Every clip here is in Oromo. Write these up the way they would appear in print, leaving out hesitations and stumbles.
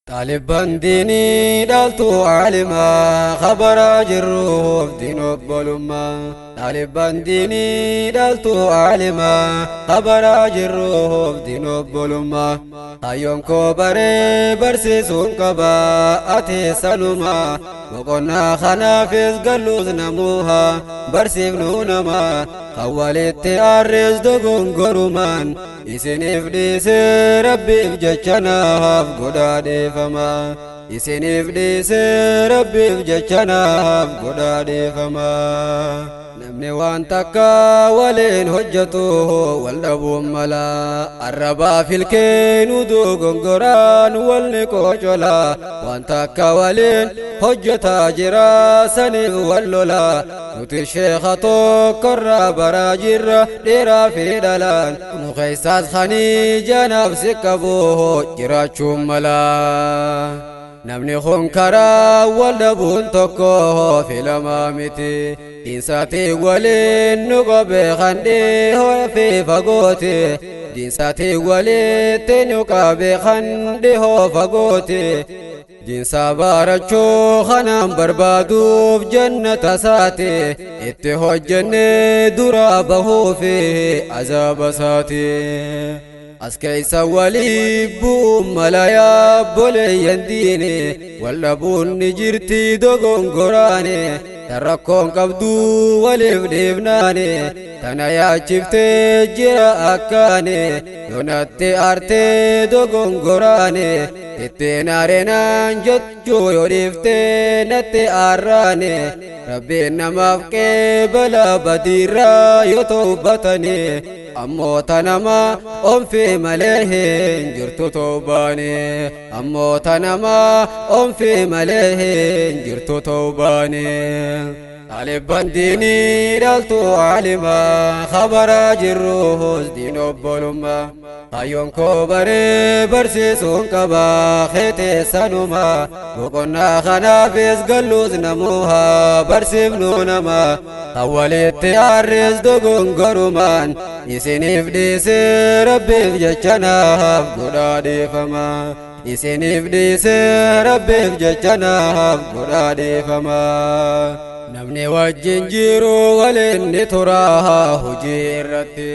Taalibban diinii dhaaltuu caalimaa khabaraa jirruuf diin obbolummaa. Taalibban diinii dhaaltuu caalimaa khabaraa jirruuf diin obbolummaa. Hayyoon koo baree barsiisuun qabaa ati sanumaa. Boqonnaa kanaafis galluus namuuha barsiifnuu namaa. Kan walitti aarrees dogongorumaan isiniif dhiisee Rabbiif jecha naaf godhaa dhiifama. Isiniif dhiisee Rabbiif jecha naaf godhaa dhiifama. Namni waan takka waliin hojjetu wal dhabuun mala. Arrabaa filkeen uduu gongoraan walni qocola. Waan takka waliin hojjetaa jira saniif wal lola. Nuti sheekha tokkorraa baraa jirra dhiiraa fi dhalaan. Nu keessaas khanii janaaf si qabu jiraachuun mala. Namni kun karaa wal dhabuun tokko filamaa miti. Diinsaatii waliin nu qabee kan dhihoo fi fagooti. Diinsaatii walitti nu qabee kan dhihoo fagooti. Diinsaa baarachuu kanaan barbaaduuf jannata isaati. Itti hojjennee dura bahuufi azaaba isaati. As keessa walii bu'uun mala yaabboleeyyan diini. Wal dhabuun ni jirti dogongoraani. Tan rakkoon qabdu waliif dhiifnaani. Tana yaachiftee jira akkaani. Yoonatti aartee dogongoraani. Ittiin aareenaan jechuu yoo dhiiftee natti aarraani. Rabbiin namaaf qeebala badiirraa yoo towbatani. Ammoo tanama onfii malee hin jirtu towbaani. Ammoo tanama onfii malee hin jirtu towbaani. Taalibban diinii dhaaltuu caalimaa khabaraa jirruus diin obbolummaa. Hayyoon koo baree barsiisuun qabaa keetee sanumaa. Boqonnaa kanaafis galluus namuuha barsiifnuu namaa. Kan walitti aarrees dogongorumaan isiniif dhiisee Rabbiif jecha naaf godhaa dhiifama. Isiniif dhiisee Rabbiif jecha naaf godhaa dhiifama. Namni wajjin jiru waliin ni tura hojii irratti.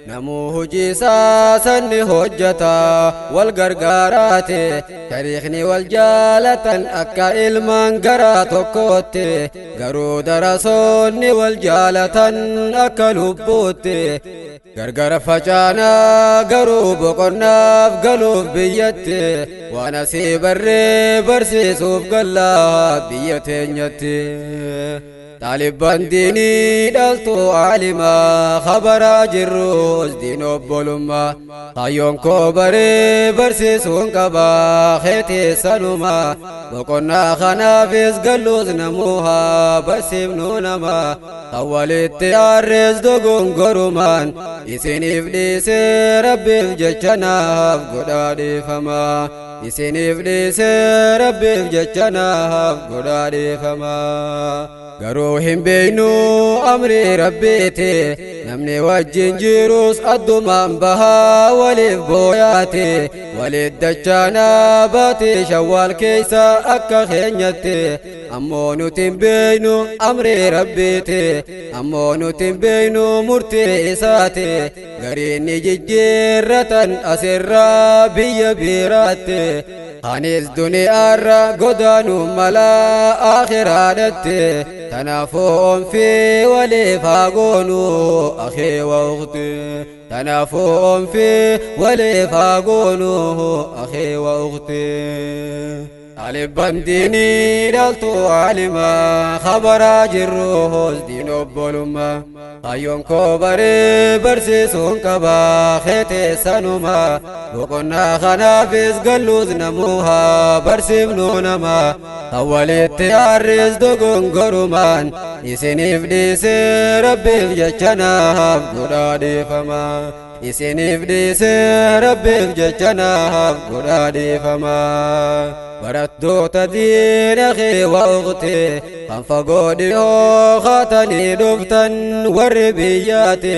Namuu hojii isaa sanni hojjeta wal gargaaraate. Tariikhni wal jaalatan akka ilmaan garaa tokkootti. Garuu darasoonni wal jaalatan akka lubbuutti. Gargar facaanaa garuu boqonnaaf galuuf biyyatti. Waan asii barree barsiisuuf gallaa biyya teenyatti. Taalibban diinii dhaaltuu caalimaa khabaraa jirruus diin obbolummaa. Hayyoon koo baree barsiisuun qabaa keetee sanumaa. Boqonnaa kanaafis galluus namuuha barsiifnuu namaa. Kan walitti aarrees dogongorumaan isiniif dhiisee Rabbiif jecha naaf godhaa dhiifama. Isiniif dhiisee Rabbiif jecha naaf godhaa dhiifama. Garuu hin beeknu amrii Rabbiiti. Namni wajjin jirus addumaan bahaa waliif booyaati. Waliif dachaanaa baate Shawwaal keessa akka keenyatti. Ammoo nuti hin beeknu amrii Rabbiiti. Ammoo nuti hin beeknu murtii isaati. Gariin ni jijjiirratan asirraa biyya biraatti. Anis duniyaarra godaanuu mala akhiraadhatti. Tanaafuu onfii waliif haa goonu akhii wa ukhti. Tanaafuu onfii waliif haa goonu akhii wa ukhti. Taalibban diinii dhaaltuu caalimaa khabaraa jirruus diin obbolummaa. Hayyoon koo baree barsiisuun qabaa keetee sanumaa. Boqonnaa kanaafis galluus namuuha barsiifnuu namaa. Kan walitti aarrees dogongorumaan isiniif dhiisee Rabbiif jecha naaf godhaa dhiifama. Isiniif dhiisee Rabbiif jecha naaf godhaa dhiifama. Barattoota diina kee wa ukhti kan fagoo dhihoo kaatanii dhuftan warri biyyaati.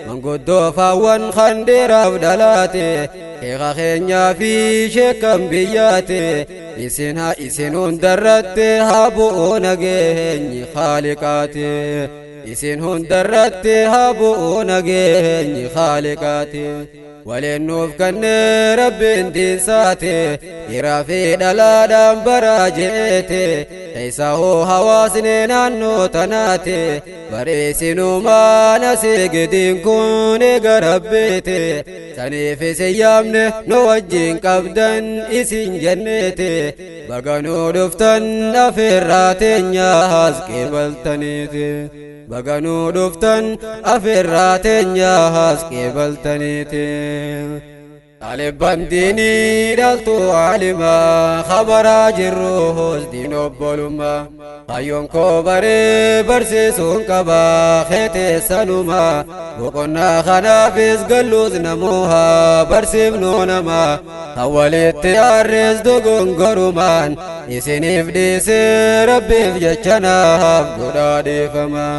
Manguddoo faawwan kan dhiiraaf dhalaate. Sheekha keenyaa fi sheekan biyyaate isin haa isin hundarratti haa bu'uu nageenyi haaliqaate isin hundarratti haa bu'uu nageenyi haaliqaate waliin nuuf kennee rabbiin diinsaate dhiiraa fi dhalaadhaan baraa jeete keessa hoo hawaasni naannoo tanaate bareesinumaan asii gidiin kun eega rabbeete saniif isin yaamne nu wajjin qabdan isin jenneete baganuu dhuftan afeerraa teenyaas qeebaltaniiti. Baganuu dhuftan afeerraa teenyaas qeebaltaniiti. Xaalibban diinii dhaltuu aalimaa khabaraa jirruus diin obbolummaa hayyoon koo baree barsiisuun qabaa keeteessanumaa boqonnaa kanaafis galluus namuuhaa barsiifnuu namaa kan walitti aarrees dogongorumaan isiniif dhiisee rabbiif jechanaaf godhaa dhiifamaa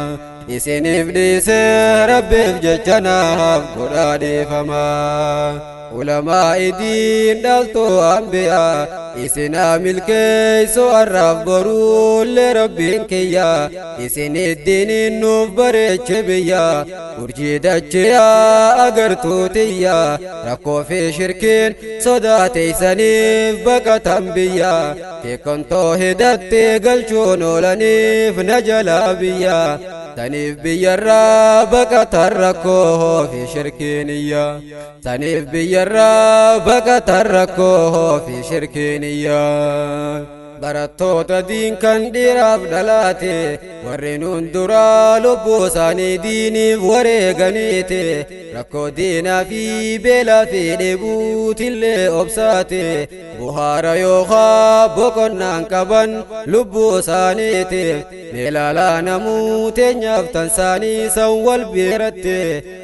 isiniif dhiisee rabbiif jechanaaf godhaa dhiifamaa. Ulamaa diin dhaltuu anbiyaa isinaa milkeessoo har'aaf boruullee rabbiin kiyya isin iddiiniin nuuf bareeche biyya urjii dachiyaa agartuu tiyya rakkoo fi shirkiin sodaateessaniif baqatan biyya beekamtoo hidhattee galchuun oolaniif na jalaa biyya saniif biyyarraa baqatan rakkoo fi shirkiin iyya saniif biyyarraa baqatan rakkoo fi shirkiin iyya. Barattoota diin kan dhiiraaf dhalaate warri nuun duraa lubbuu isaanii diiniif wareeganiite rakkoo diinaa fi beelaa fi dheebuutillee obsaate buhaara yookaa boqonnaan qaban lubbuu isaaniitiif meelaalaa namuu teenyaaf tansaanii san wal biratte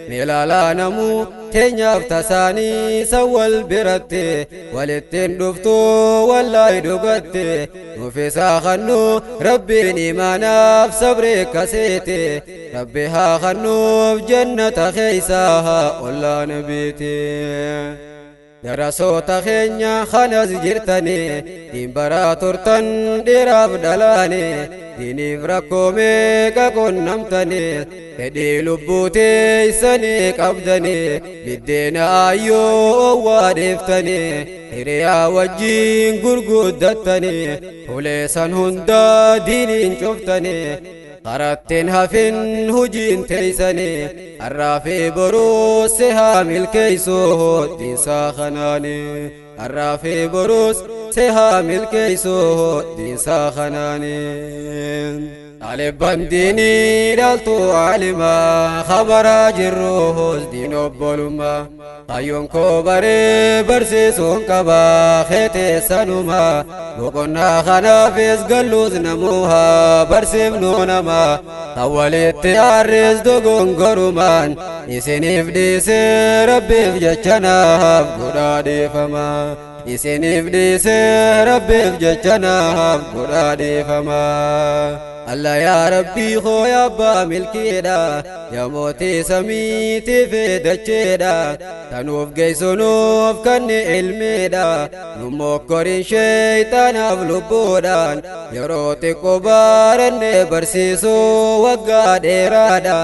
meelaalaa namuu teenyaaf tasaanii san wal biratte walittiin dhuftuu wallaahi dhugatte nuufisaa kannu rabbiin imaanaaf sabree kaseete rabbi haa kannuuf jannata keeysaa ollaa nabiite. Darasoota keenya kanas jirtani diin baraa turtan dhiiraaf dhalaane diiniif rakkoo meeqa qunnamtani fedhii lubbuu teessanii qabdani biddeena aayyoo owwaa dheeftani hiriyaa wajjiin gurguddattani huleessan hundaa diiniin cuftani karattiin hafin hujiin teeysani har'aa fi boruus si haa milkeessuu diinsaa kanaani har'aa fi boruus si haa milkeessuu diinsaa kanaani. Xaalibban diinii dhaltuu aalimaa khabaraa jirruus diin obbolummaa hayyoon koo baree barsiisuun qabaa keeteessanumaa boqonnaa kanaafis galluus namuuhaa barsiifnuu namaa kan walitti aarrees dogongorumaan isiniif dhiisee rabbiif jechanaaf godhaa dhiifamaa isiniif dhiisee rabbiif jechanaaf godhaa dhiifamaa. Allah yaa Rabbii koo yaa abbaa milkiidha yaa mootii samiitii fi dacheedha tanuuf geessunuuf kanni ilmiidha nu mokkoriin sheeyxaanaaf lubbuudhaan yeroo xiqqoo baranne barsiisuu waggaa dheeraadha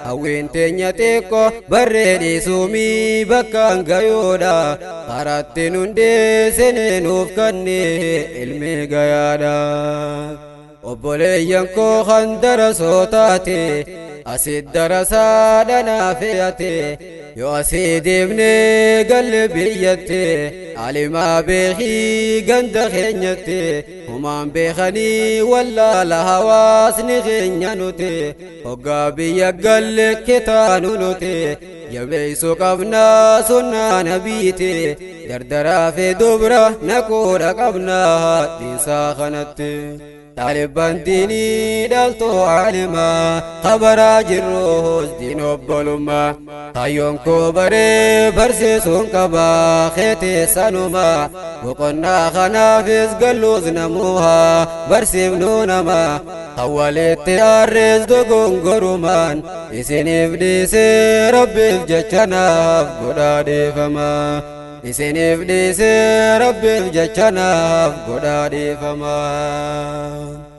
hawwiin teenya xiqqoo barree dhiisuumii bakkaan gayuudha karatti nun dhiisine nuuf kanni ilmi gayaadha. Obboleeyyan koo kan darasoo taate asit darasaa dhanaa fe'ate yoo asii deemnee galle biyyatti alimaa beekii ganda keenyatti humaan beekanii wallaala hawaasni keenya nuti hoggaa biyya galle kitaanu nuti jabeessuu qabnaa sunnaa nabiiti dardaraa fi dubra naquudha qabnaa diinsaa kanatti. Xaalibban diinii dhaltuu aalimaa khabaraa jirruus diin obbolummaa hayyoon koo baree barsiisuun qabaa keeteessanumaa boqonnaa kanaafis galluus namuuhaa barsiifnuu namaa kan walitti aarrees dogongorumaan isiniif dhiisee rabbiif jechanaaf godhaa dhiifamaa. Isiniif dhiisee, Rabbiif jecha naaf godhaa dhiifamaa.